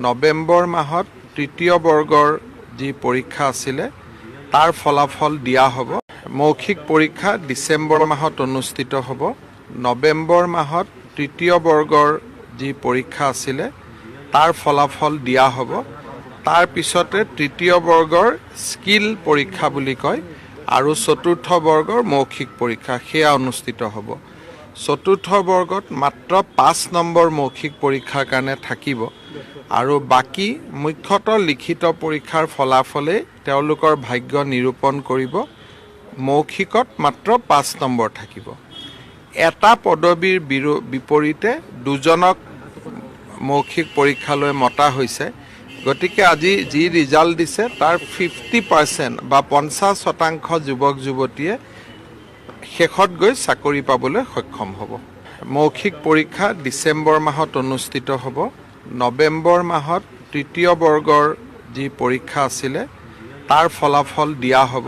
নৱেম্বৰ মাহত তৃতীয় বৰ্গৰ যি পৰীক্ষা আছিলে তাৰ ফলাফল দিয়া হ'ব। মৌখিক পৰীক্ষা ডিচেম্বৰ মাহত অনুষ্ঠিত হ'ব। নৱেম্বৰ মাহত তৃতীয় বৰ্গৰ যি পৰীক্ষা আছিলে তাৰ ফলাফল দিয়া হ'ব। তাৰ পিছতে তৃতীয় বৰ্গৰ স্কিল পৰীক্ষা বুলি কয় আৰু চতুৰ্থ বৰ্গৰ মৌখিক পৰীক্ষা সেয়া অনুষ্ঠিত হ'ব। চতুৰ্থ বৰ্গত মাত্ৰ 5 নম্বৰ মৌখিক পৰীক্ষাৰ কাৰণে থাকিব আৰু বাকী মুখ্যতঃ লিখিত পৰীক্ষাৰ ফলাফলেই তেওঁলোকৰ ভাগ্য নিৰূপণ কৰিব। মৌখিকত মাত্ৰ 5 নম্বৰ থাকিব। এটা পদবীৰ বিপৰীতে দুজনক মৌখিক পৰীক্ষালৈ মতা হৈছে। গতিকে আজি যি ৰিজাল্ট দিছে তাৰ 50% বা 50% যুৱক যুৱতীয়ে শেষত গৈ চাকৰি পাবলৈ সক্ষম হ'ব। মৌখিক পৰীক্ষা ডিচেম্বৰ মাহত অনুষ্ঠিত হ'ব। নৱেম্বৰ মাহত তৃতীয় বৰ্গৰ যি পৰীক্ষা আছিলে তাৰ ফলাফল দিয়া হ'ব।